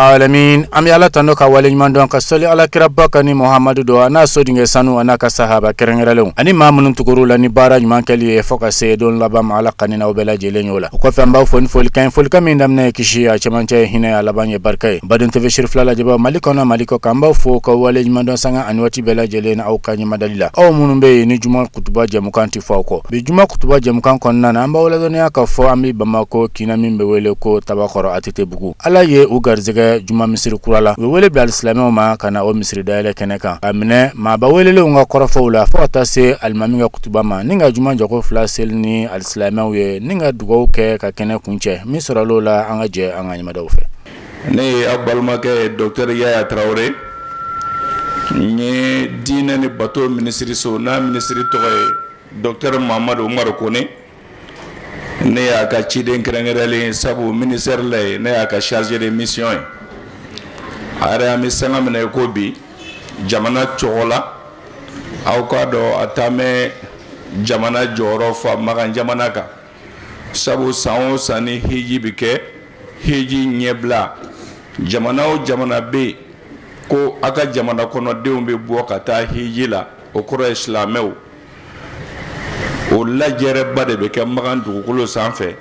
Alamin, an bɛ Ala tanu ka waleɲuman dɔn, ka sali Ala kiraba kan ni Muhamadu don, a n'a sodenkɛ sanu, a n'a ka sahaba kɛrɛnkɛrɛnlenw ani maa minnu tugur'u la ni baara ɲuman kɛli ye fo ka se don laban ma. Ala ka ne n'aw bɛɛ lajɛlen y'o la. O kɔfɛ, an b'aw fo ni folikan ye, folikan min daminɛ ye kisi, a cɛmancɛ ye hinɛ, a laban ye barika ye. Baden TV siri fila lajɛbaa, Mali kɔnɔ, Mali kɔ kan, an b'aw fo ka waleɲuman dɔn sanga ani waati bɛɛ lajɛlen aw ka ɲɛmadali la. Aw minnu bɛ yen ni juma kutuba jɛmukan tɛ fɔ aw kɔ, bi juma kutuba jɛmukan kɔnɔna na, an b'aw ladɔnniya k'a fɔ an bɛ Bamakɔ kin min bɛ wele ko Tabakɔrɔ ATT Bugu. Ala ye u garisɛgɛ juma misiri kura la. U bɛ wele bila silamɛw ma ka na o misiri dayɛlɛ kɛnɛ kan, ka minɛ maaba welelenw ka kɔrɔfɔw la fo ka taa se alimami ka kutuba ma, ni ka juma jɔko fila seli ni alisilamɛw ye, ni ka dugawu kɛ ka kɛnɛ kuncɛ. Min sɔrɔla la, an ka jɛ an ka ɲɛmadaw fɛ. Ne ye aw balimakɛ ye, docteur Yaya Tarawele. N ye diinɛ ni bato minisiriso n'a minisiri tɔgɔ ye docteur Mamadu Umaru Kone. Ne y'a ka ciden kɛrɛnkɛrɛnlen, sabu ministère la yen, ne y'a ka chargé de mission ye. A yɛrɛ, an bɛ sanga minɛ ko bi jamana tɔgɔ la, aw k'a dɔn a taa bɛ jamana jɔyɔrɔ fa Makan jamana kan, sabu san o san ni hiji bɛ kɛ, hiji ɲɛbila, jamana o jamana bɛ yen ko a ka jamana kɔnɔdenw bɛ bɔ ka taa hiji la, o kɔrɔ ye silamɛw, o lajɛrɛba de bɛ kɛ Makan dugukolo sanfɛ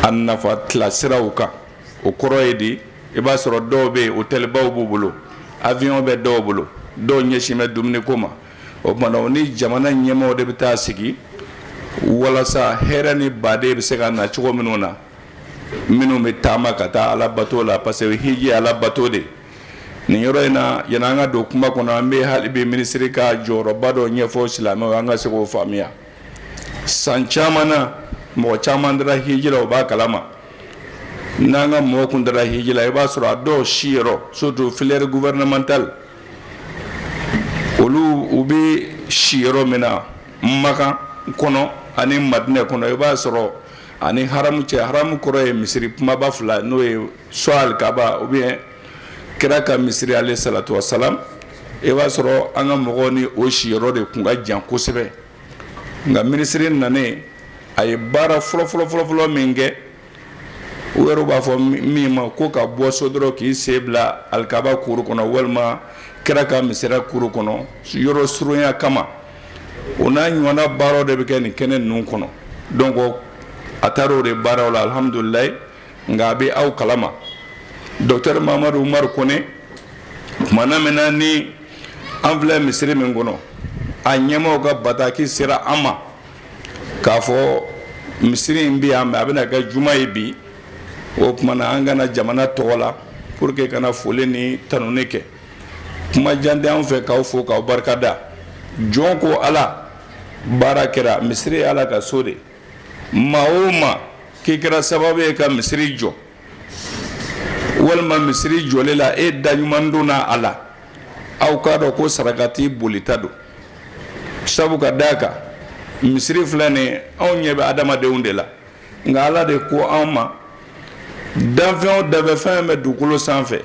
a nafa tilasiraw kan. O kɔrɔ ye di? I b'a sɔrɔ dɔw bɛ yen, hôtelbaw b'u bolo, avion bɛ dɔw bolo, dɔw ɲɛsin bɛ dumuniko ma. O tuma na, ni jamana ɲɛmaaw de bɛ taa sigi walasa hɛrɛ ni baden bɛ se ka na cogo minnu na, minnu bɛ taama ka taa Ala bato la, parce que hiji ye Ala bato de. Nin yɔrɔ in na, yanni an ka don kuma kɔnɔ, an bɛ hali bi minisiri ka jɔyɔrɔba dɔ ɲɛfɔ silamɛw, an ka se k'o faamuya. San caman na, mɔgɔ caman taara hiji la, o b'a kalama. N'an ka mɔgɔ kun taara hiji la, i b'a sɔrɔ a dɔw si yɔrɔ, surtout filière gouvernementale, olu u bɛ si yɔrɔ min na Makan kɔnɔ ani Madinɛ kɔnɔ, i b'a sɔrɔ ani haramu cɛ, haramu kɔrɔ ye misiri kumaba fila, n'o ye soit alikaba ou bien kira ka misiri alayhi salatu wasalam, i b'a sɔrɔ an ka mɔgɔw ni o siyɔrɔ de kun ka jan kosɛbɛ. Nka minisiri nanen, a ye baara fɔlɔ fɔlɔ fɔlɔ fɔlɔ min kɛ, u yɛrɛ b'a fɔ min ma ko ka bɔ so dɔrɔn k'i sen bila alikaba kuru kɔnɔ walima kira ka misira kuru kɔnɔ yɔrɔ surunya kama, o n'a ɲɔgɔnna baaraw de bɛ kɛ nin kɛnɛ ninnu kɔnɔ. Donc a taara o de baaraw la, alhamdulilayi. Nka a bɛ aw kalama, docteur Mamadu Umaru Kone, tumana min na ni an filɛ misiri min kɔnɔ, a ɲɛmaaw ka bataki sera an ma k'a fɔ misiri in bɛ yan, a bɛna kɛ juma ye bi. O tuma na, an ka na jamana tɔgɔ la pour que ka na foli ni tanuni kɛ. Kuma jan tɛ an fɛ, k'aw fo k'aw barikada. Jɔn ko Ala, baara kɛra. Misiri ye Ala ka so de. Maa o maa k'i kɛra sababu ye ka misiri jɔ, walima misiri jɔlen la e da ɲuman donna a la, aw k'a dɔn ko sarakati bolita don, sabu ka d'a kan misiri filɛ nin ye, anw ɲɛ bɛ adamadenw de la, nka Ala de ko anw ma, danfɛn o danfɛn, fɛn bɛ dugukolo sanfɛ,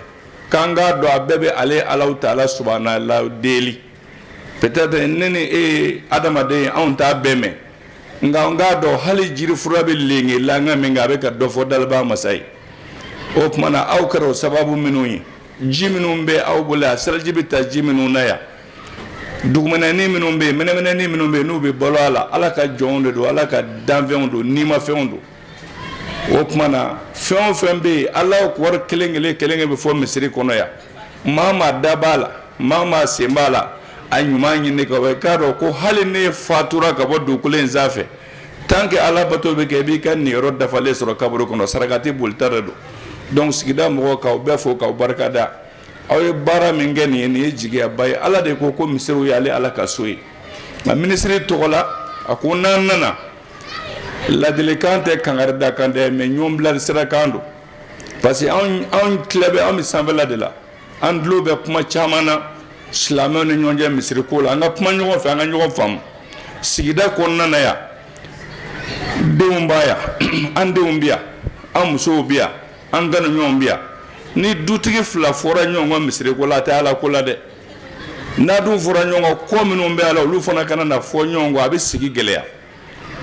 k'an k'a dɔn a bɛɛ bɛ ale Alahu taala subahana la deli. Peut-être ne ni e ye adamaden ye, anw t'a bɛɛ mɛn, nka n k'a dɔn hali jirifura bɛ lenge langa min kɛ, a bɛ ka dɔ fɔ dalibaa masa ye. O tuma na, aw kɛra o sababu minnu ye, ji minnu bɛ aw bolo yan, seliji bɛ taa ji minnu na yan, dugumɛnɛni minnu bɛ yen, mɛnɛmɛnɛni minnu bɛ yen, n'u bɛ balo a la, Ala ka jɔnw de don, Ala ka danfɛnw don, nimafɛnw don. O tuma na, fɛn o fɛn bɛ yen, Ala wari kelen kelen kelen bɛ fɔ misiri kɔnɔ yan, maa maa da b'a la, maa maa sen b'a la, a ɲuman ɲini ka i k'a dɔn ko hali ne fatura ka bɔ dugukolo in sanfɛ, tant que Ala bato bɛ kɛ, i b'i ka niyɔrɔ dafalen sɔrɔ kaburu kɔnɔ. Sarakati bolita de don. Donc sigida mɔgɔw, k'aw bɛɛ fo k'aw barikada. Aw ye baara min kɛ nin ye, nin ye jigiyaba ye. Ala de ko ko misiriw ye ale Ala ka so ye. Nka minisiri tɔgɔ la, a ko n'an nana, ladilikan tɛ, kangarida kan tɛ, mais ɲɔgɔn bilali sira kan don, parce que anw tila bɛ, an bɛ sanfɛla de la, an tulo bɛ kuma caman na silamɛw ni ɲɔgɔn cɛ misiri ko la. An ka kuma ɲɔgɔn fɛ, an ka ɲɔgɔn faamu. Sigida kɔnɔna na yan, denw b'a yan, an denw bɛ yan, an musow bɛ yan, an kanuɲɔgɔnw bɛ yan. Ni dutigi fila fɔra ɲɔgɔn kɔ misiri ko la, a tɛ Ala ko la dɛ. N'a dun fɔra ɲɔgɔn kɔ, ko minnu bɛ a la, olu fana kana na fɔ ɲɔgɔn kɔ, a bɛ sigi gɛlɛya.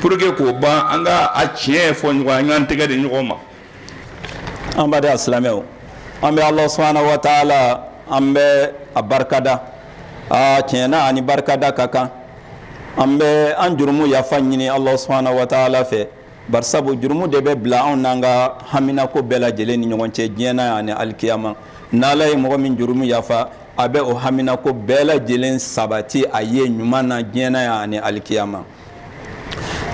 Pour que k'o ban, an ka a tiɲɛ fɔ ɲɔgɔn, an k'an tɛgɛ di ɲɔgɔn ma. An baden silamɛw, an bɛ Allah subahana wa taala, an bɛ a barikada. Aa, tiɲɛ na, ani barikada ka kan. An bɛ an jurumu yafa ɲini Allah subahana wa taala fɛ, barisabu jurumu de bɛ bila anw n'an ka haminako bɛɛ lajɛlen ni ɲɔgɔn cɛ, diɲɛ na ani alikiyama. N'Ala ye mɔgɔ min jurumu yafa, a bɛ o haminako bɛɛ lajɛlen sabati a ye ɲuman na, diɲɛ na ani alikiyama.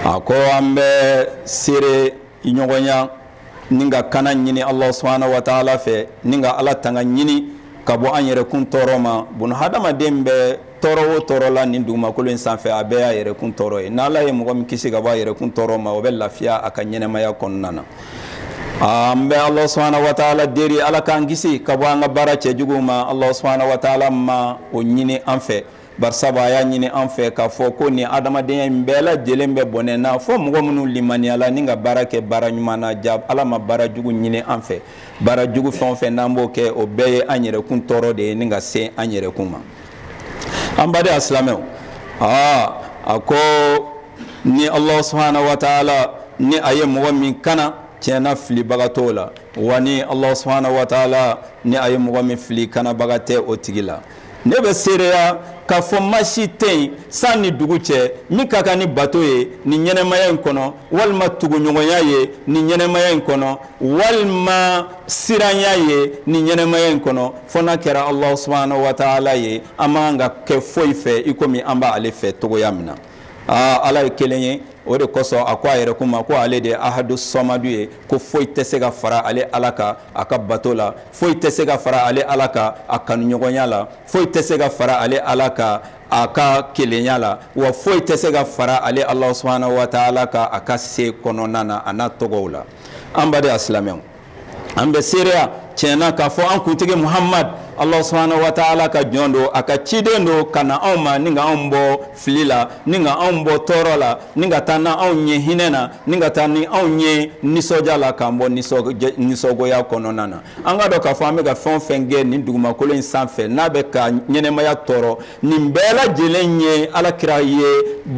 A ko an bɛ seere ɲɔgɔnya ni ka kana ɲini Allah subahana wa taala fɛ, ni ka Ala tanga ɲini ka bɔ an yɛrɛkun tɔɔrɔ ma. Bun hadamaden bɛ tɔɔrɔ o tɔɔrɔ la nin dugumakolo in sanfɛ, a bɛɛ y'a yɛrɛkun tɔɔrɔ ye. N'Ala ye mɔgɔ min kisi ka bɔ a yɛrɛkun tɔɔrɔ ma, o bɛ lafiya a ka ɲɛnɛmaya kɔnɔna na. An bɛ Allah subahana wa taala deli, Ala k'an kisi ka bɔ an ka baara cɛjuguw ma. Allah subahana wa taala ma o ɲini an fɛ, barisabu a y'a ɲini an fɛ k'a fɔ ko nin adamadenya in bɛɛ lajɛlen bɛ bɔnɛ na fo mɔgɔ minnu limaniyala ni ka baara kɛ baara ɲuman na. Ja, Ala ma baara jugu ɲini an fɛ. Baara jugu fɛn o fɛn n'an b'o kɛ, o bɛɛ ye an yɛrɛkun tɔɔrɔ de ye ni ka se an yɛrɛkun ma. An baden silamɛw, aa, a ko ni Allah subahana wa taala ni a ye mɔgɔ min kana, tiɲɛna, filibaga t'o la, wa ni Allah subahana wa taala ni a ye mɔgɔ min fili, kanabaga tɛ o tigi la. Ne bɛ seereya k'a fɔ ma si tɛ yen san ni dugu cɛ min ka kan ni bato ye nin ɲɛnɛmaya in kɔnɔ, walima tuguɲɔgɔnya ye nin ɲɛnɛmaya in kɔnɔ, walima siranya ye nin ɲɛnɛmaya in kɔnɔ, fo n'a kɛra Allah subahana wa taala ye. An man ka kɛ foyi fɛ i komi an b'ale fɛ togoya min na. Aa, Ala ye kelen ye. O de kosɔn a ko a yɛrɛ kuma ko ale de ye ahadu sɔmadu ye, ko foyi tɛ se ka fara ale Ala kan a ka bato la, foyi tɛ se ka fara ale Ala kan a kanuɲɔgɔnya la, foyi tɛ se ka fara ale Ala kan a ka kelenya la, wa foyi tɛ se ka fara ale Allah subahana wa taala kan a ka se kɔnɔna na, a n'a tɔgɔw la. An baden silamɛw, an bɛ seereya tiɲɛ k'a fɔ an kuntigi Muhamad, Allah subahana wa taala ka jɔn don, a ka ciden don, ka na anw ma ni ka anw bɔ fili la, ni ka anw bɔ tɔɔrɔ la, ni ka taa n' anw ye hinɛ na, ni ka taa ni anw ye nisɔndiya la, k'an bɔ nisɔngoya kɔnɔna na. An ka dɔn k'a fɔ an bɛ ka fɛn o fɛn kɛ nin dugumakolo in sanfɛ n'a bɛ ka ɲɛnɛmaya tɔɔrɔ, nin bɛɛ lajɛlen ye Ala kira ye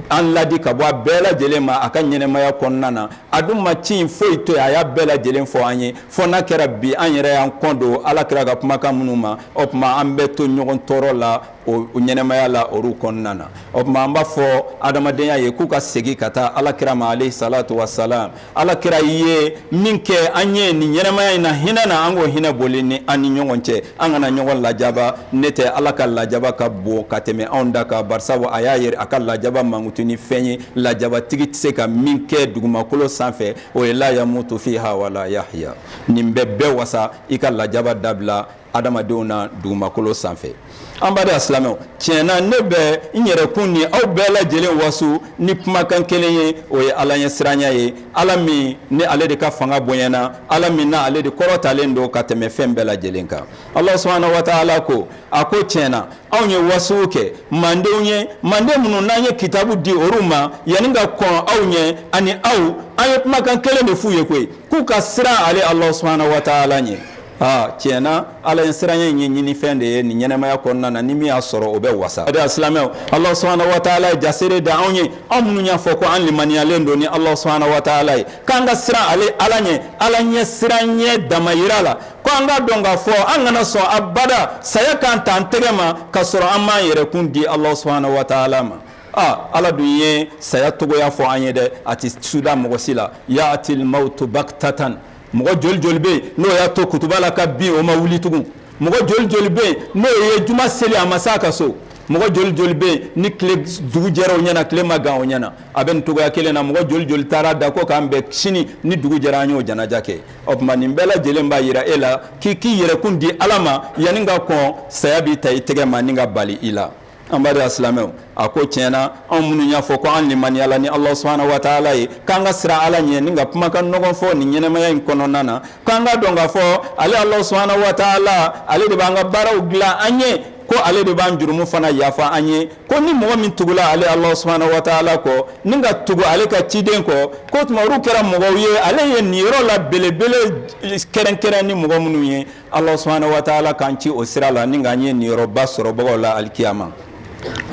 an ladi ka bɔ a bɛɛ lajɛlen ma a ka ɲɛnɛmaya kɔnɔna na. A dun ma ci in foyi to yen, a y'a bɛɛ lajɛlen fɔ an ye. Fo n'a kɛra bi an yɛrɛ y'an kɔ don Ala kira ka kumakan minnu ma, o tuma an bɛ to ɲɔgɔn tɔɔrɔ la o ɲɛnɛmaya la olu kɔnɔna na. O tuma an b'a fɔ adamadenya ye k'u ka segin ka taa Ala kira ma, alayhi salatu wasalam. Ala kira ye min kɛ an ye nin ɲɛnɛmaya in na hinɛ na, an k'o hinɛ boli ni an ni ɲɔgɔn cɛ. An kana ɲɔgɔn lajaba. Ne tɛ Ala ka lajaba ka bon ka tɛmɛ anw da kan, barisabu a y'a yɛrɛ a ka lajaba mankutu ni fɛn ye lajabatigi tɛ se ka min kɛ dugumakolo sanfɛ, o ye la yamutu fiha wala yahya. Nin bɛ bɛɛ wasa i ka lajaba dabila adamadenw na dugumakolo sanfɛ. An baden silamɛw, tiɲɛ na, ne bɛ n yɛrɛkun ni aw bɛɛ lajɛlen wasu ni kumakan kelen ye, o ye Ala ɲɛ siranya ye. Ala min ni ale de ka fanga bonyana, Ala min na ale de kɔrɔtalen don ka tɛmɛ fɛn bɛɛ lajɛlen kan. Allah subahana wa taala ko, a ko tiɲɛ na, anw ye wasu kɛ mandenw ye, manden minnu n'an ye kitabu di olu ma yanni ka kɔn aw ɲɛ ani aw, an ye kumakan kelen de f'u ye koyi, k'u ka siran ale Allah subahana wa taala ɲɛ. Aa, tiɲɛ na, Ala ye siranya in ye ɲinifɛn de ye nin ɲɛnɛmaya kɔnɔna na. Ni min y'a sɔrɔ, o bɛ wasa. A silamɛw, Allah subahana wa taala ye jasere da anw ye, anw minnu y'a fɔ ko an limaniyalen don ni Allah subahana wa taala ye, k'an ka siran ale Ala ɲɛ, Ala ɲɛ siran ɲɛ damayira la, ko an ka dɔn k'a fɔ an kana sɔn abada saya k'an ta an tɛgɛ ma ka sɔrɔ an m'an yɛrɛkun di Allah subahana wa taala ma. Aa, Ala dun ye saya togoya fɔ an ye dɛ, a tɛ suda mɔgɔ si la. Ya'til mautu baktatan. Mɔgɔ joli joli bɛ yen n'o y'a to kutuba la ka bin, o ma wuli tugun? Mɔgɔ joli joli bɛ yen n'o ye juma seli, a ma s'a ka so? Mɔgɔ joli joli bɛ yen ni tile dugu jɛra o ɲɛna, tile ma gan o ɲɛna? A bɛ nin togoya kelen na. Mɔgɔ joli joli taara da ko k'an bɛn sini ni dugu jɛra, an y'o janaja kɛ? O tuma nin bɛɛ lajɛlen b'a yira e la k'i k'i yɛrɛkun di Ala ma yanni ka kɔn saya b'i ta i tɛgɛ ma ni ka bali i la. An baden silamɛw, a ko tiɲɛ na, anw minnu y'a fɔ ko an limaniyala ni Allah subahana wa taala ye, k'an ka siran Ala ɲɛ ni ka kumakan nɔgɔn fɔ nin ɲɛnɛmaya in kɔnɔna na, k'an ka dɔn k'a fɔ ale Allah subahana wa taala, ale de b'an ka baaraw dilan an ye, ko ale de b'an jurumu fana yafa an ye, ko ni mɔgɔ min tugula ale Allah subahana wa taala kɔ ni ka tugu ale ka ciden kɔ, ko tuma olu kɛra mɔgɔw ye ale ye niyɔrɔ la belebele kɛrɛnkɛrɛn ni mɔgɔ minnu ye. Allah subahana wa taala k'an ci o sira la ni k'an ye niyɔrɔba sɔrɔbagaw la alikiyama.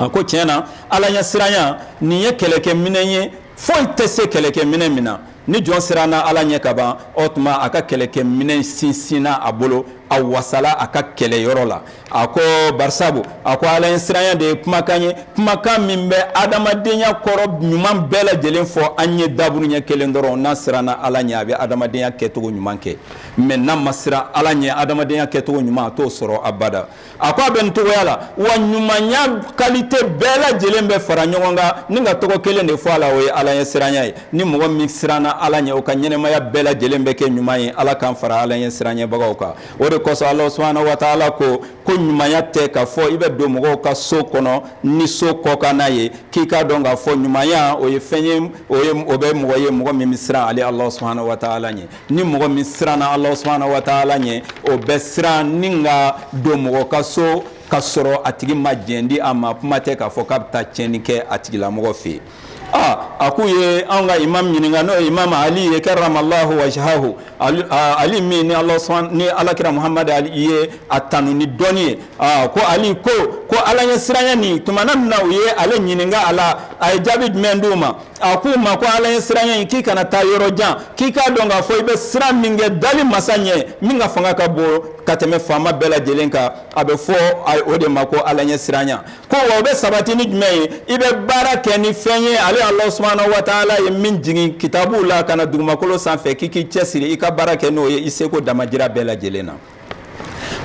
A ko tiɲɛ na, Ala ɲɛ siranya nin ye kɛlɛkɛminɛ ye, foyi tɛ se kɛlɛkɛminɛ min na. Ni jɔn siranna Ala ɲɛ ka ban, o tuma a ka kɛlɛkɛminɛn sinsinna a bolo, a wasala a ka kɛlɛyɔrɔ la. A ko barisabu, a ko Ala ɲɛsiranya de ye kumakan ye, kumakan min bɛ adamadenya kɔrɔ ɲuman bɛɛ lajɛlen fɔ an ye daburuɲɛ kelen dɔrɔn. N'an siranna Ala ɲɛ, a bɛ adamadenya kɛcogo ɲuman kɛ, mais n'an ma siran Ala ɲɛ, adamadenya kɛcogo ɲuman a t'o sɔrɔ abada. A ko a bɛ nin cogoya la, wa ɲumanya qualité bɛɛ lajɛlen bɛ fara ɲɔgɔn kan ni ka tɔgɔ kelen de fɔ a la, o ye Ala ɲɛsiranya ye. Ni mɔgɔ min siranna Ala ɲɛ, o ka ɲɛnɛmaya bɛɛ lajɛlen bɛ kɛ ɲuman ye. Ala k'an fara Ala ɲɛsiranyɛbagaw kan. O de kosɔn Ala subahana wa taala ko ko ɲumanya tɛ k'a fɔ i bɛ don mɔgɔw ka so kɔnɔ ni so kɔkanna ye, k'i k'a dɔn k'a fɔ ɲumanya o ye fɛn ye, o ye o bɛ mɔgɔ ye mɔgɔ min bɛ siran ale Ala subahana wa taala ɲɛ. Ni mɔgɔ min siranna Ala subahana wa taala ɲɛ, o bɛ siran ni ka don mɔgɔ ka so ka sɔrɔ a tigi ma jɛn di a ma, kuma tɛ k'a fɔ k'a bɛ taa tiɲɛni kɛ a tigilamɔgɔ fɛ yen. A k'u ye anw ka imam ɲininka, n'o ye imam Ali ye, karamallahu wajhahu, Ali min ni Ala ni alakira Muhamad Ali ye a tanu ni dɔnni ye. Ko Ali ko Ala ɲɛsiranya nin, tuma min na u ye ale ɲininka a la, a ye jaabi jumɛn d'u ma? A k'u ma ko Ala ɲɛsiranya in, k'i kana taa yɔrɔ jan, k'i k'a dɔn k'a fɔ i bɛ siran min kɛ dali masa ɲɛ, min ka fanga ka bon ka tɛmɛ faama bɛɛ lajɛlen kan, a bɛ fɔ o de ma ko Ala ɲɛsiranya. Ko wa o bɛ sabati ni jumɛn ye? I bɛ baara kɛ ni fɛn ye ale Ala subahana wa taala ye min jigin kitabu la ka na dugumakolo sanfɛ, k'i k'i cɛsiri i ka baara kɛ n'o ye i seko damajira bɛɛ lajɛlen na.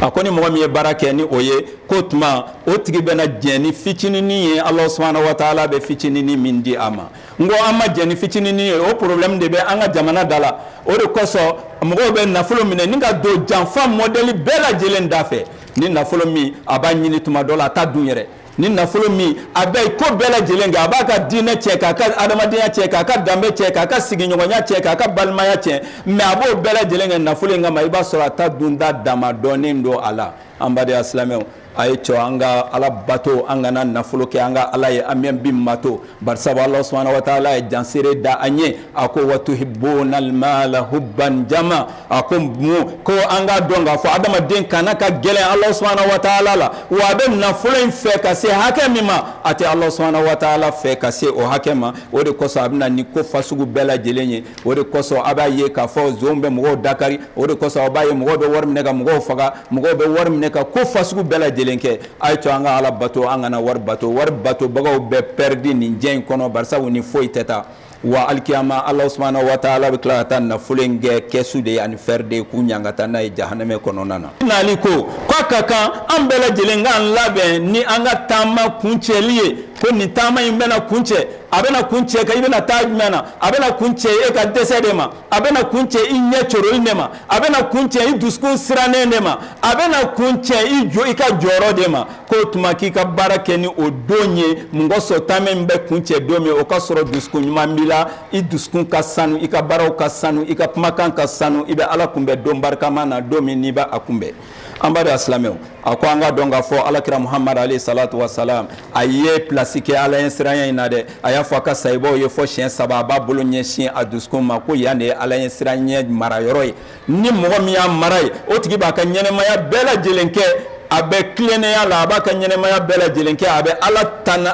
A ko ni mɔgɔ min ye baara kɛ ni o ye, k'o tuma o tigi bɛna jɛn ni fitininin ye, Ala subahana wa taala bɛ fitininin min di a ma. N ko an ma jɛn ni fitininin ye, o problème de bɛ an ka jamana da la. O de kosɔn mɔgɔw bɛ nafolo minɛ ni ka don janfa modèle bɛɛ lajɛlen da fɛ. Ni nafolo min a b'a ɲini, tuma dɔ la a t'a dun yɛrɛ. Ni nafolo min a bɛ ko bɛɛ lajɛlen kɛ, a b'a ka diinɛ cɛ, k'a ka adamadenya cɛ, k'a ka danbe cɛ, k'a ka sigiɲɔgɔnya cɛ, k'a ka balimaya cɛ, mais a b'o bɛɛ lajɛlen kɛ nafolo in kama, i b'a sɔrɔ a ta dunda damadɔnnen don a la. An badenya silamɛw, a ye cɔ an ka Ala bato, an kana nafolo kɛ an ka Ala ye, an bɛ bin bato. Barisabu Ala subahana wa taala ye jansere da an ye, a ko wa tuhibbuna almala hubban jama. A ko mun? Ko an ka dɔn k'a fɔ adamaden kana ka gɛlɛn Ala subahana wa taala la, wa a bɛ nafolo in fɛ ka se hakɛ min ma, a tɛ Ala subahana wa taala fɛ ka se o hakɛ ma. O de kosɔn a bɛ na ni ko fasugu bɛɛ lajɛlen ye. O de kosɔn a b'a ye k'a fɔ zon bɛ mɔgɔw dakari. O de kosɔn a b'a ye mɔgɔw bɛ wari minɛ ka mɔgɔw faga, mɔgɔw bɛ wari minɛ ka ko fasugu bɛɛ lajɛlen kɛ. A ye to an ka Ala bato, an kana wari bato. Wari batobagaw bɛ pɛridi nin diɲɛ in kɔnɔ, barisabu ni foyi tɛ taa wa alikiyama Ala subahana wa taala bɛ tila ka taa nafolo in kɛ kɛsu de ye ani fɛrɛ de ye k'u ɲangata n'a ye jahanamɛ kɔnɔna na. Nali ko k'a ka kan an bɛɛ lajɛlen k'an labɛn ni an ka taama kuncɛli ye, ko nin taama in bɛna kuncɛ. A bɛna kuncɛ ka i bɛna taa jumɛn na? A bɛna kuncɛ e ka dɛsɛ de ma, a bɛna kuncɛ i ɲɛ coroli de ma, a bɛna kuncɛ i dusukun sirannen de ma, a bɛna kuncɛ i jɔ i ka jɔyɔrɔ de ma. K'o tuma k'i ka baara kɛ ni o don ye. Mun kosɔn? Taama in bɛ kuncɛ don min, o ka sɔrɔ dusukun ɲuman b'i la, i dusukun ka sanu, i ka baaraw ka sanu, i ka kumakan ka sanu, i bɛ Ala kunbɛn don barikama na, don min n'i b'a kunbɛn. An b'a dɔn silamɛw, a ko an ka dɔn k'a fɔ alakira Muhamadu alayhi salatu wa salam, a ye place kɛ Ala ɲɛsiranya in na dɛ. A y'a fɔ a ka sahibaw ye fɔ siɲɛ 3, a b'a bolo ɲɛsin a dusukun ma, ko yan de ye Ala ɲɛsiranya mara yɔrɔ ye. Ni mɔgɔ min y'a mara ye, o tigi b'a ka ɲɛnɛmaya bɛɛ lajɛlen kɛ a bɛ tilennenya la, a b'a ka ɲɛnɛmaya bɛɛ lajɛlen kɛ a bɛ Ala tan,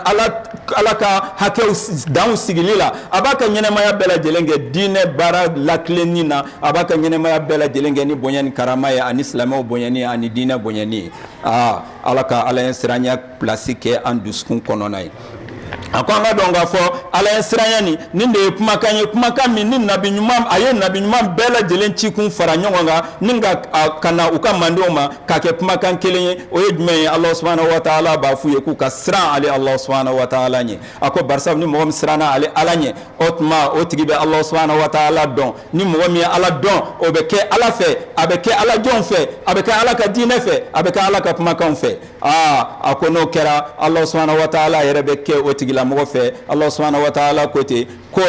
Ala ka hakɛw danw sigili la, a b'a ka ɲɛnɛmaya bɛɛ lajɛlen kɛ diinɛ baara latilenni na, a b'a ka ɲɛnɛmaya bɛɛ lajɛlen kɛ ni bonya ni karama ye, ani silamɛw bonyani ani diinɛ bonyani ye. Aa, Ala ka Ala ɲɛsiranya place kɛ an dusukun kɔnɔna ye. A ko an ka dɔn k'a fɔ Ala ɲɛsiranya nin de ye kumakan ye, kumakan min ni nabi ɲuman, a ye nabi ɲuman bɛɛ lajɛlen cikun fara ɲɔgɔn kan ni ka na u ka mandenw ma k'a kɛ kumakan kelen ye. O ye jumɛn ye? Ala subahana wa taala b'a f'u ye k'u ka siran ale Ala subahana wa taala ɲɛ. A ko barisa ni mɔgɔ min siranna ale Ala ɲɛ, o tuma o tigi bɛ Ala subahana wa taala dɔn. Ni mɔgɔ min ye Ala dɔn, o bɛ kɛ Ala fɛ, a bɛ kɛ Ala jɔnw fɛ, a bɛ kɛ Ala ka diinɛ fɛ, a bɛ kɛ Ala ka kumakanw fɛ. Aa, a ko n'o kɛra, Ala subahana wa taala yɛrɛ bɛ kɛ o tigilamɔgɔ fɛ. Ala subahana wa taala ko ten ko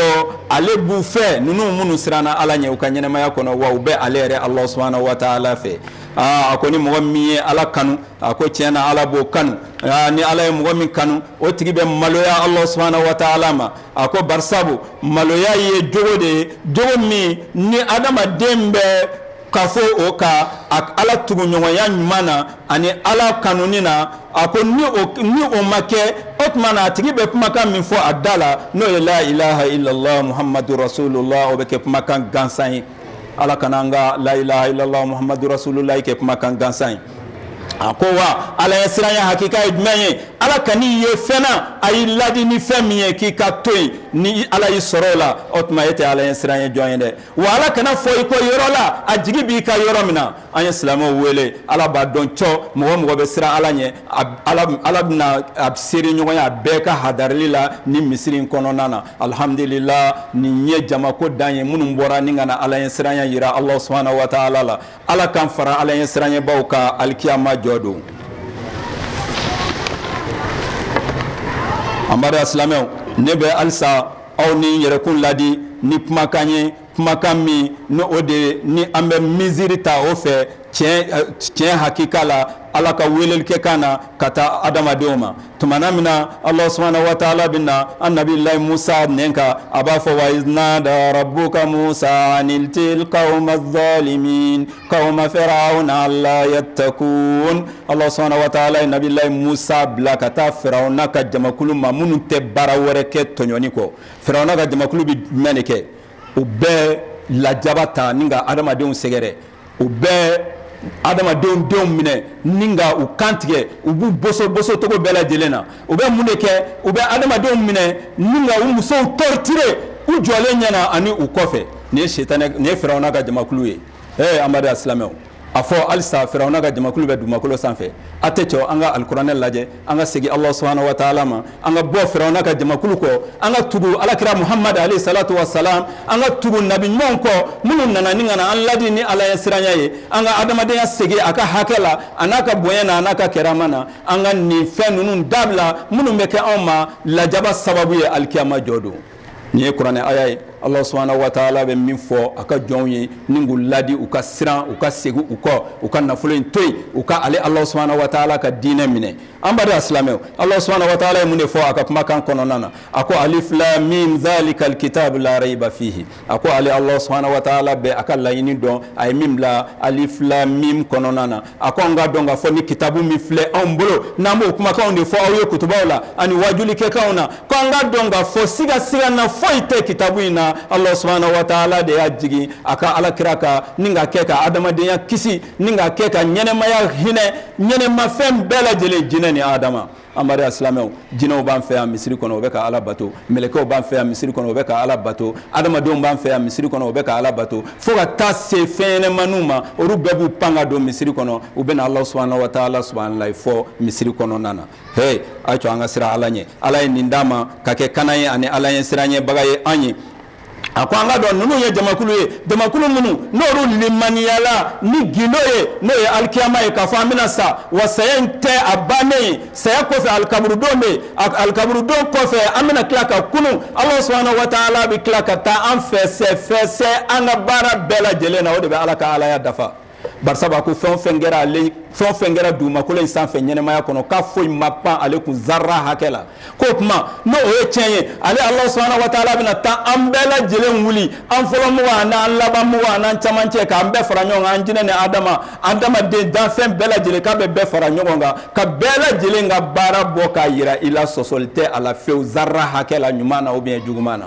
ale b'u fɛ, ninnu minnu siranna Ala ɲɛ u ka ɲɛnɛmaya kɔnɔ, wa u bɛ ale yɛrɛ Ala subahana wa taala fɛ. Aa, a ko ni mɔgɔ min ye Ala kanu, a ko tiɲɛ na Ala b'o kanu. Aa, ni Ala ye mɔgɔ min kanu, o tigi bɛ maloya Ala subahana wa taala ma. A ko barisabu maloya ye jogo de ye, jogo min ni adamaden bɛ kafo o ka ala tuguɲɔgɔnya ɲuman na ani ala kanuni na. A ko ni o ma kɛ, o tuma na a tigi bɛ kumakan min fɔ a da la, n'o ye la ilaha illallah muhammadu rasulullah, o bɛ kɛ kumakan gansan ye. Ala kana an ka la ilaha illallah muhammadu rasulullah kɛ kumakan gansan ye. A ko wa ala ɲɛ siranya hakika ye jumɛn ye? Ala kan'i ye fɛn na, a y'i ladi ni fɛn min ye k'i ka to yen, ni ala y'i sɔrɔ o la, o tuma e tɛ ala ɲɛ siranya jɔn ye dɛ. Wa ala kana fɔ i kɔ yɔrɔ la a jigi b'i ka yɔrɔ min na. An ye silamɛw wele, ala b'a dɔn cɔ mɔgɔ mɔgɔ bɛ siran ala ɲɛ, ala bɛna a seere ɲɔgɔnya a bɛɛ ka hadarili la ni misiri in kɔnɔna na. Alhamdulillah, nin ye jamako dan ye minnu bɔra ni ka na ala ɲɛ siranya yira Allah subhanahu wa ta'ala la. Ala k'an fara ala ɲɛ siranɲɛbaw kan alikiyama jɔ don. An baden silamɛw, ne bɛ halisa aw ni n yɛrɛkun ladi ni kumakan ye, kumakan min ni o de ni an bɛ misiri ta o fɛ tiɲɛ hakika la ala ka welelikɛ kan na ka taa adamadenw ma. Tumana min na Allah subhanahu wa ta'ala bɛ na an nabilayi Musa nɛn kan, a b'a fɔ wa iz nada rabbuka Musa an i'til qawma zalimin qawma firawna alla yattakun. Allah subhanahu wa ta'ala ye nabilayi Musa bila ka taa Firawuna ka jamakulu ma minnu tɛ baara wɛrɛ kɛ tɔɲɔni kɔ. Firawuna ka jamakulu bɛ jumɛn de kɛ? U bɛ lajaba ta ni ka adamadenw sɛgɛrɛ, u bɛ adamadenw denw minɛ ni ka u kantigɛ, u b'u boso boso cogo bɛɛ lajɛlen na. U bɛ mun de kɛ? U bɛ adamadenw minɛ ni ka u musow torturer u jɔlen ɲɛna ani u kɔfɛ. Nin ye sitanɛ, nin ye Firawuna ka jamakulu ye. An baden silamɛw, a fɔ halisa Firawuna ka jamakulu bɛ dugumakolo sanfɛ. A tɛ cɛ, an ka alikuranɛ lajɛ, an ka segin Allah subhanahu wa ta'ala ma, an ka bɔ Firawuna ka jamakulu kɔ, an ka tugu alakira Muhammad alayhi salatu wa salam, an ka tugu nabi ɲumanw kɔ minnu nana ni ka na an ladi ni ala ɲɛ siranya ye, an ka adamadenya segin a ka hakɛ la, a n'a ka bonya na, a n'a ka kɛrama na. An ka nin fɛn ninnu dabila minnu bɛ kɛ anw ma lajaba sababu ye alikiyama jɔ don. Nin ye kuranɛ aya ye. Allah subhanahu wa ta'ala bɛ min fɔ a ka jɔnw ye ni k'u ladi u ka siran, u ka segin u kɔ, u ka nafolo in to yen, u ka ale Allah subhanahu wa ta'ala ka diinɛ minɛ. An baden silamɛw, Allah subhanahu wa ta'ala ye mun de fɔ a ka kumakan kɔnɔna na? A ko alif lam mim zalikal kitabu la rayba fihi. A ko ale Allah subhanahu wa ta'ala bɛ a ka laɲini dɔn, a ye min bila alif lam mim kɔnɔna na. A ko an ka dɔn k'a fɔ ni kitabu min filɛ anw bolo, n'an b'o kumakanw de fɔ aw ye kutubaw la ani wajulikɛkanw na, ko an ka dɔn k'a fɔ siga siga na foyi tɛ kitabu in na. Allah subhanahu wa ta'ala de y'a jigin a ka alakira kan ni ka kɛ ka adamadenya kisi, ni ka kɛ ka ɲɛnɛmaya hinɛ ɲɛnɛmafɛn bɛɛ lajɛlen, jinɛ ni adama. An baden silamɛw, jinɛw b'an fɛ yan misiri kɔnɔ, u bɛ ka ala bato. Mɛlɛkɛw b'an fɛ yan misiri kɔnɔ, u bɛ ka ala bato. Adamadenw b'an fɛ yan misiri kɔnɔ, u bɛ ka ala bato. Fo ka taa se fɛn ɲɛnɛmaniw ma, olu bɛɛ b'u pan ka don misiri kɔnɔ, u bɛ na Allah subhanahu wa ta'ala subhanallahi fɔ misiri kɔnɔna na. Hey, a to an ka siran ala ɲɛ. Ala ye nin d'an ma ka kɛ kana ye ani ala ɲɛ siran ɲɛbaga ye an ye. A ko an ka dɔn ninnu ye jamakulu ye, jamakulu minnu n'olu limaniyala ni gindo ye, n'o ye alikiyama ye, k'a fɔ an bɛna sa, wa saya in tɛ a bannen ye. Saya kɔfɛ alikaburudon bɛ yen, alikaburudon kɔfɛ an bɛna tila ka kunun. Allah subhanahu wa ta'ala bɛ tila ka taa an fɛsɛ fɛsɛ an ka baara bɛɛ lajɛlen na. O de bɛ ala ka alaya dafa. Barisa a ko fɛn o fɛn kɛra ale, fɛn o fɛn kɛra dugumakolo in sanfɛ ɲɛnɛmaya kɔnɔ, k'a foyi ma pan ale kun zarra hakɛ la. K'o tuma n'o ye tiɲɛ ye, ale Allah subhanahu wa ta'ala bɛna taa an bɛɛ lajɛlen wuli, an fɔlɔ mɔgɔ an'an laban mɔgɔ an'an camancɛ, k'an bɛɛ fara ɲɔgɔn kan, an jinɛ ni adama, adamaden danfɛn bɛɛ lajɛlen, k'a bɛ bɛɛ fara ɲɔgɔn kan, ka bɛɛ lajɛlen ka baara bɔ k'a yira i la, sɔsɔli tɛ a la fewu zarra hakɛ la, ɲuman na ou bien juguman na.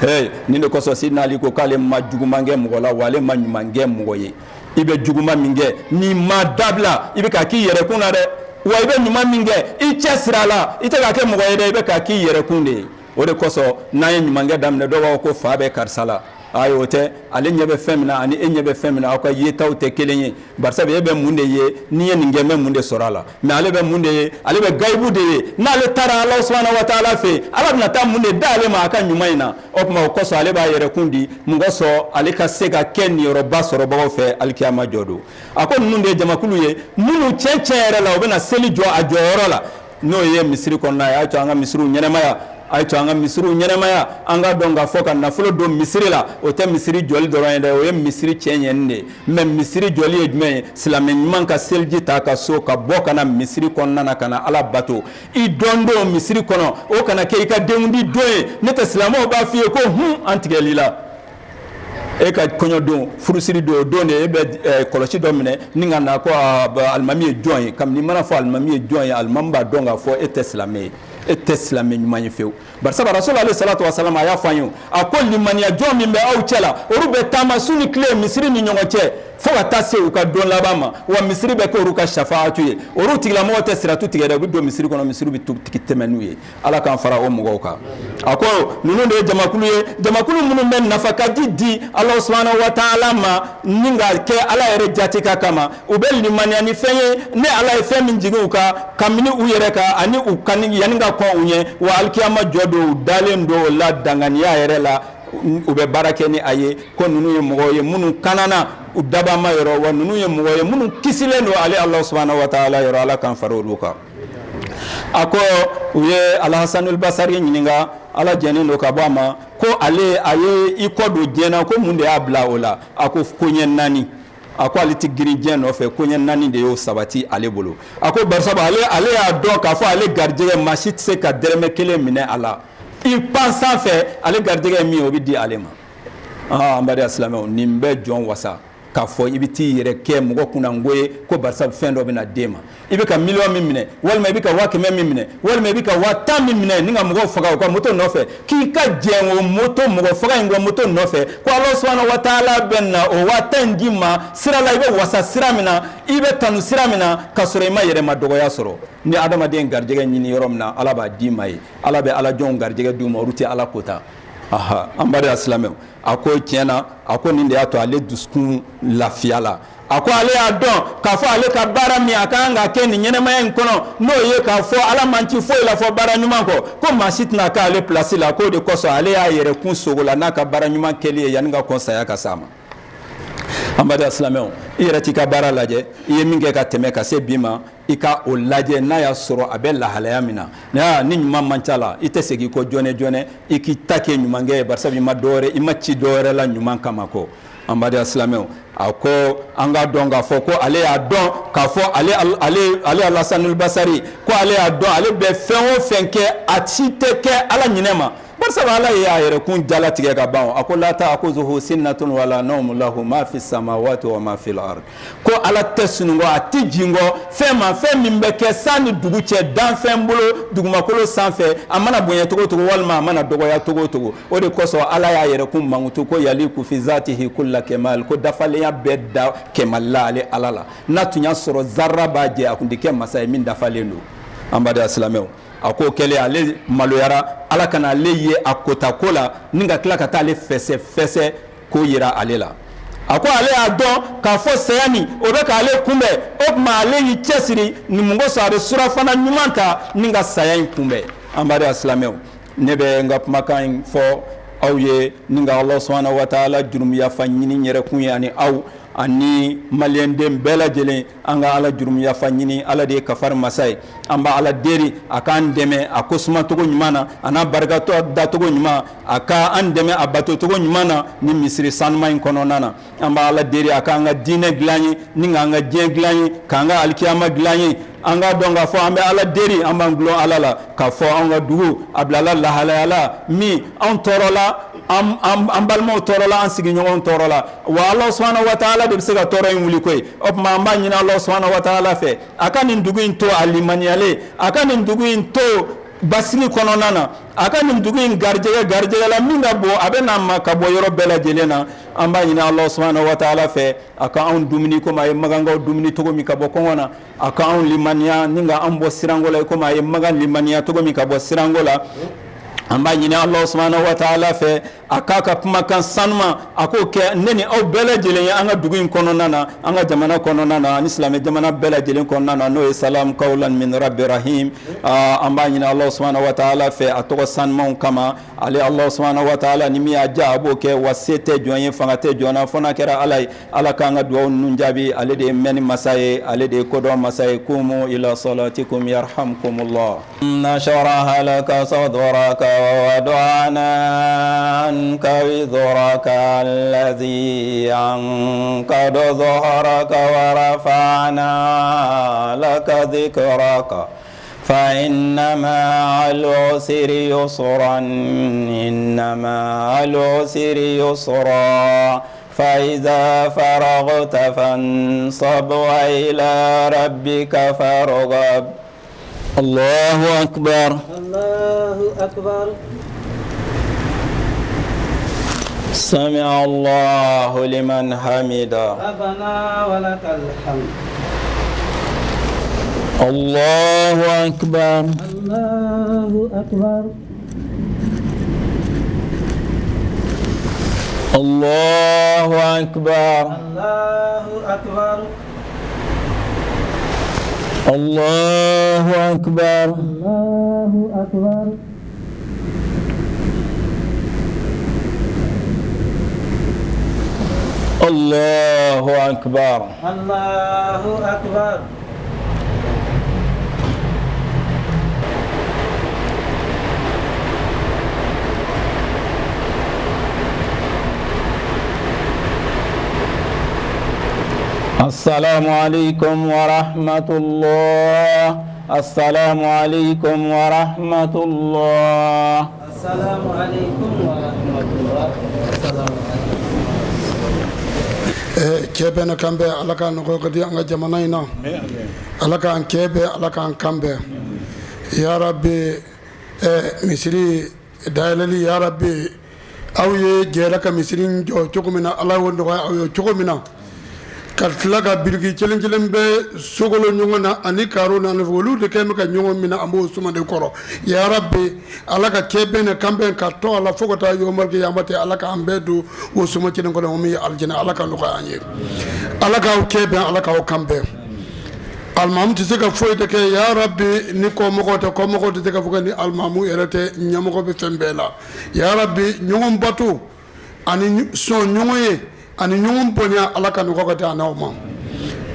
Hey, nin de kosɔn Sidina Ali ko k'ale ma juguman kɛ mɔgɔ la, wa ale ma ɲuman kɛ mɔgɔ ye. I bɛ juguman min kɛ n'i ma dabila, i bɛ k'a k'i yɛrɛ kun na dɛ. Wa i bɛ ɲuman min kɛ, i cɛ sira a la, i tɛ k'a kɛ mɔgɔ ye dɛ, i bɛ k'a k'i yɛrɛ kun de ye. O de kosɔn n'an ye ɲuman kɛ daminɛ, dɔw b'a fɔ ko fa bɛ karisa la. Ayi, o tɛ. Ale ɲɛ bɛ fɛn min na ani e ɲɛ bɛ fɛn min na, aw ka yetaw tɛ kelen ye. Barisa e bɛ mun de ye? N'i ye nin kɛ, n bɛ mun de sɔrɔ a la? Mais ale bɛ mun de ye? Ale bɛ gayibu de ye. N'ale taara Ala subhanahu wa ta'ala fɛ, ala bɛna taa mun de d'ale ma a ka ɲuman in na? O tuma o kosɔn ale b'a yɛrɛ kun di mun kosɔn? Ale ka se ka kɛ niyɔrɔba sɔrɔbagaw fɛ alikiyama jɔ don. A ko ninnu de ye jamakulu ye minnu tiɲɛ tiɲɛ yɛrɛ la, u bɛna seli jɔ a jɔyɔrɔ la, n'o ye misiri kɔnɔna ye. A y'a to an ka misiriw ɲɛnɛmaya, a ye to an ka misiriw ɲɛnɛmaya. An ka dɔn k'a fɔ ka nafolo don misiri la, o tɛ misiri jɔli dɔrɔn ye dɛ, o ye misiri cɛ ɲɛni de ye. Mais misiri jɔli ye jumɛn ye? Silamɛ ɲuman ka seliji ta ka so ka bɔ ka na misiri kɔnɔna na ka na ala bato. I dɔn don misiri kɔnɔ, o kana kɛ i ka denkundi don ye. Ne tɛ silamɛw b'a f'i ye ko hun, an tigɛl'i la. E ka kɔɲɔ don, furusiri don, o don de e bɛ kɔlɔsi dɔ minɛ ni ka na ko alimami ye jɔn ye. Kabini i mana fɔ alimami ye jɔn ye, alimami b'a dɔn k'a fɔ e tɛ silamɛ ye, e tɛ silamɛ ɲuman ye fewu. Barisa Rasul alayhi salatu wa salam a y'a fɔ an ye, a ko limaniya jɔn min bɛ aw cɛ la, olu bɛ taama su ni tile misiri ni ɲɔgɔn cɛ fo ka taa se u ka don laban ma, wa misiri bɛ kɛ olu ka shafaatu ye. Olu tigilamɔgɔ tɛ siratu tigɛ dɛ, u bɛ don misiri kɔnɔ, misiri bɛ tigi tɛmɛ n'u ye. Ala k'an fara o mɔgɔw kan. A ko ninnu de ye jamakulu ye, jamakulu minnu bɛ nafakaji di Ala subahana wa taala ma ni ka kɛ Ala yɛrɛ jati ka kama. U bɛ limaniya ni fɛn ye ne Ala ye fɛn min jigin u kan kabini u yɛrɛ kan ani u kan yanni ka kɔn u ɲɛ, wa alikiyama jɔ don u dalen don o la danganiya yɛrɛ la, u bɛ baara kɛ ni a ye. Ko ninnu ye mɔgɔw ye minnu kanana u dabama yɔrɔ, wa ninnu ye mɔgɔw ye minnu kisilen don ale Ala subahana wa taala yɔrɔ. Ala k'an fara olu kan. A ko u ye Alhasanul Basari ɲininka, Ala jɛnnen don ka bɔ a ma, ko ale a ye i kɔ don diɲɛ na, ko mun de y'a bila o la? A ko koɲɛ naani. A ko ale tɛ girin diɲɛ nɔfɛ, koɲɛ naani de y'o sabati ale bolo. A ko barisabu ale y'a dɔn k'a fɔ ale garijɛgɛ maa si tɛ se ka dɛrɛmɛ kelen minɛ a la, i pan sanfɛ ale garijɛgɛ ye min ye o bɛ di ale ma. An baden silamɛw, nin bɛ jɔn wasa k'a fɔ i bɛ t'i yɛrɛ kɛ mɔgɔ kunnango ye ko barisa fɛn dɔ bɛna d'e ma. I bɛ ka miliyɔn min minɛ, walima i bɛ ka 100 000 min minɛ, walima i bɛ ka 10 000 min minɛ ni ka mɔgɔw faga u ka moto nɔfɛ, k'i ka jɛn o moto mɔgɔ faga in kɔ moto nɔfɛ, ko Ala subahana wa taala bɛ na o 10 000 in d'i ma sira la, i bɛ wasa sira min na, i bɛ tanu sira min na, k'a sɔrɔ i ma yɛrɛma dɔgɔya sɔrɔ. Ni adamaden garijɛgɛ ɲini yɔrɔ min na, Ala b'a d'i ma ye. Ala bɛ ala jɔnw garijɛgɛ d'u ma, olu tɛ Ala kota. Aha, an baden silamɛw, a ko tiɲɛ na, a ko nin de y'a to ale dusukun lafiya la. A ko ale y'a dɔn k'a fɔ ale ka baara min a ka kan ka kɛ nin ɲɛnamaya in kɔnɔ, n'o ye k'a fɔ Ala man ci foyi la fɔ baara ɲuman kɔ, ko maa si tɛna k'ale place la, k'o de kosɔn ale y'a yɛrɛ kun sogo la n'a ka baara ɲuman kɛli ye yanni ka kɔn saya ka s'a ma. An baden silamɛw, i yɛrɛ t'i ka baara lajɛ, i ye min kɛ ka tɛmɛ ka se bi ma, i ka o lajɛ n'a y'a sɔrɔ a bɛ lahalaya min na. Ni ɲuman man ca la, i tɛ segin kɔ joona joona, i k'i ta kɛ ɲumankɛ ye, barisa i ma dɔwɛrɛ, i ma ci dɔwɛrɛ la ɲuman kama kɔ. An baden silamɛw, a ko an k'a dɔn k'a fɔ ko ale y'a dɔn k'a fɔ ale Alhasanul Basari, ko ale y'a dɔn ale bɛ fɛn o fɛn kɛ, a si tɛ kɛ Ala ɲinɛ ma, barisa Ala ye a yɛrɛ kun jalatigɛ ka ban. A ko la ta'khuzuhu sinnatun wala nawmun lahu ma fi samawati wa ma fil ard, ko Ala tɛ sunɔgɔ, a tɛ jingɔ fɛn ma, fɛn min bɛ kɛ san ni dugu cɛ, danfɛn bolo dugumakolo sanfɛ, a mana bonya cogo o cogo walima a mana dɔgɔya cogo o cogo. O de kosɔn Ala y'a yɛrɛ kun mankutu ko yaliku fi zatihi kulla kemal, ko dafalenya bɛɛ da kemal la ale Ala la. N'a tun y'a sɔrɔ zarra b'a jɛ, a tun tɛ kɛ masa ye min dafalen don. An baden silamɛw, a ko kɛlen ale maloyara Ala kana ale ye a kota ko la ni ka tila ka taa ale fɛsɛ fɛsɛ k'o yira ale la. A ko ale y'a dɔn k'a fɔ saya nin o bɛ k'ale kunbɛn, o tuma ale y'i cɛsiri ni mun kosɔn a bɛ surafana ɲuman ta ni ka saya in kunbɛn. An baden silamɛw, ne bɛ n ka kumakan in fɔ aw ye ni ka Ala subahana wa taala jurumu yafa ɲini n yɛrɛ kun ye ani aw ani maliyɛnden bɛɛ lajɛlen. An ka Ala jurumu yafa ɲini, Ala de ye kafari masa ye. An b'a Ala deli a k'an dɛmɛ a ko sumacogo ɲuman na, a n'a barikatɔ dacogo ɲuman, a ka an dɛmɛ a batocogo ɲuman na ni misiri sanuma in kɔnɔna na. An b'a Ala deli a k'an ka diinɛ dilan ye ni k'an ka diɲɛ dilan ye, k'an ka alikiyama dilan ye. An k'a dɔn k'a fɔ an bɛ Ala deli, an b'an gulon Ala la k'a fɔ an ka dugu a bilala lahalaya la min anw tɔɔrɔla, an balimaw tɔɔrɔla, an sigiɲɔgɔnw tɔɔrɔla, wa Ala subahana wa taala de bɛ se ka tɔɔrɔ in wuli koyi. O tuma an b'a ɲini Ala subahana wa taala fɛ a ka nin dugu in to a limaniyalen, a ka nin dugu in to basigi kɔnɔna na, a ka nin dugu in garijɛgɛ garijɛgɛ la min ka bon, a bɛ n'a ma ka bɔ yɔrɔ bɛɛ lajɛlen na. An b'a ɲini Ala subahana wa taala fɛ a ka anw dumuni komi a ye magankaw dumuni cogo min ka bɔ kɔngɔ na, a ka anw limaniya ni ka an bɔ siranko la komi a ye magan limaniya cogo min ka bɔ siranko la. An b'a ɲini Ala subahana wa taala fɛ a k'a ka kumakan sanuma a k'o kɛ ne ni aw bɛɛ lajɛlen ye an ka dugu in kɔnɔna na, an ka jamana kɔnɔna na, ani silamɛ jamana bɛɛ lajɛlen kɔnɔna na, n'o ye salam kawlan min rabbi rahim. An b'a ɲini Ala subahana wa taala fɛ a tɔgɔ sanumanw kama, ale Ala subahana wa taala ni min y'a diya a b'o kɛ, wa se tɛ jɔn ye, fanga tɛ jɔn na fo n'a kɛra Ala ye. Ala k'an ka dugawu ninnu jaabi, ale de ye mɛnni masa ye, ale de ye kodɔn masa ye. Kumu ila salatikum yarhamkumullah. Nashrah laka sadraka wa wada'na anka wizraka alladhi anqada dhahraka wa rafa'na laka dhikraka. فإن مع العسر يسرا إن مع العسر يسرا فإذا فرغت فانصب وإلى ربك فارغب الله أكبر الله أكبر سمع الله لمن حمده ربنا ولك الحمد الله أكبر الله أكبر الله أكبر الله أكبر الله أكبر الله أكبر الله أكبر الله أكبر السلام عليكم ورحمة الله السلام عليكم ورحمة الله السلام عليكم ورحمة الله السلام عليكم Cɛ bɛn ni kan bɛn ala ka nɔgɔya ka di an ka jamana in na ala k'an cɛ bɛn ala k'an kan bɛn yarabi misiri dayɛlɛli yarabi aw ye jɛra ka misiri jɔ cogo min na ala y'o nɔgɔya aw ye cogo min na ka tila ka biriki kelen kelen bɛ sogolo ɲɔgɔn na ani karo na olu de kɛ bɛ ka ɲɔgɔn minɛ an b'o suma de kɔrɔ yarabi ala ka cɛ bɛn ni kan bɛn ka to a la fo ka taa yawmal kiyamati ala k'an bɛɛ don o suma kelen kɔnɔ o min ye alijinɛ ala ka nɔgɔya an ye ala k'aw cɛ bɛn ala k'aw kan bɛn alimamu tɛ se ka foyi de kɛ yarabi ni kɔmɔgɔw tɛ kɔmɔgɔw tɛ se ka fɔ kɛ ni alimamu yɛrɛ tɛ ɲɛmɔgɔ bɛ fɛn bɛɛ la yarabi ɲɔgɔn bato ani sɔn ɲɔgɔn ye ani ɲɔgɔn bonya ala ka nɔgɔya ka di an n'aw ma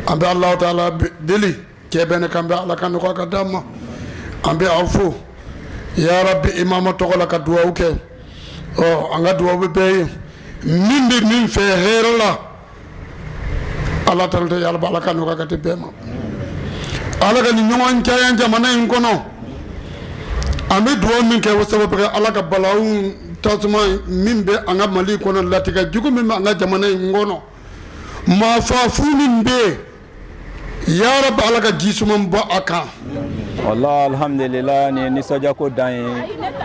an bɛ Alahu taala deli cɛ bɛn ni kan bɛn ala ka nɔgɔya ka d'an ma an bɛ aw fo yarabi imama tɔgɔ la ka dugawu kɛ ɔ an ka dugawu bɛ bɛɛ ye min bɛ min fɛ hɛrɛ la ala tanu tɛ yarabi ala ka nɔgɔya ka di bɛɛ ma ala ka nin ɲɔgɔn caya jamana in kɔnɔ an bɛ dugawu min kɛ o sababu kɛ ala ka balawu tasuma min bɛ an ka mali kɔnɔ latigɛ jugu min bɛ an ka jamana in kɔnɔ maafa fu min bɛ yen yarabi ala ka ji suman bɔ a kan wala alhamdulillah nin ye nisɔndiyako dan ye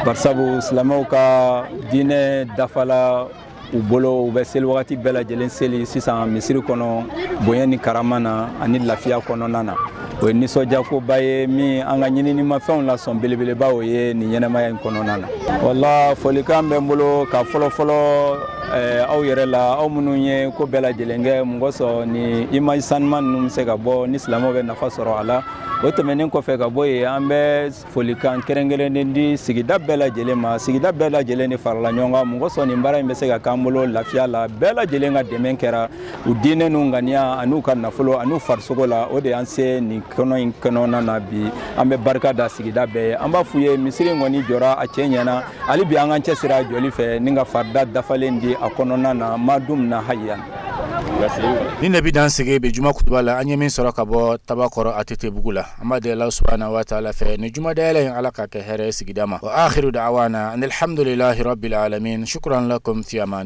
barisabu silamɛw ka diinɛ dafala u bolo u bɛ seli wagati bɛɛ lajɛlen seli sisan misiri kɔnɔ bonya ni karama na ani lafiya kɔnɔna na o ye nisɔndiyakoba ye min an ka ɲininimafɛnw la sɔn belebeleba o ye nin ɲɛnamaya in kɔnɔna na wala folikan bɛ n bolo ka fɔlɔfɔlɔ eh, aw yɛrɛ la aw minnu ye ko bɛɛ lajɛlen kɛ mun kosɔn ni image sanuman ninnu bɛ se ka bɔ ni silamɛw bɛ nafa sɔrɔ a la o tɛmɛnen kɔfɛ ka bɔ yen an bɛ folikan kɛrɛnkɛrɛnnen di sigida bɛɛ lajɛlen ma sigida bɛɛ lajɛlen de farala ɲɔgɔn kan mun kosɔn nin baara in bɛ se ka k'an bolo lafiya la bɛɛ lajɛlen ka dɛmɛ kɛra u diinɛ n'u ŋaniya an'u ka nafolo an'u farisogo la o de y'an se nin kɔnɔ in kɔnɔna na bi an bɛ barika da sigida bɛɛ ye an b'a f'u ye misiri in kɔni jɔra a cɛ ɲɛna hali bi an k'an cɛsiri a jɔli fɛ ni ka farida dafalen di a kɔnɔna na ma dumna hayyan Nin de bɛ dan sigi bi juma kutuba la an ye min sɔrɔ ka bɔ Tabakɔrɔ ATT bugu la an b'a deli Alahu subahana wa taala fɛ ni juma dayɛlɛ in Ala k'a kɛ hɛrɛ ye sigida ma wa akhiru da'wana anil hamdulilahi rabbil alamin shukran lakum fi aman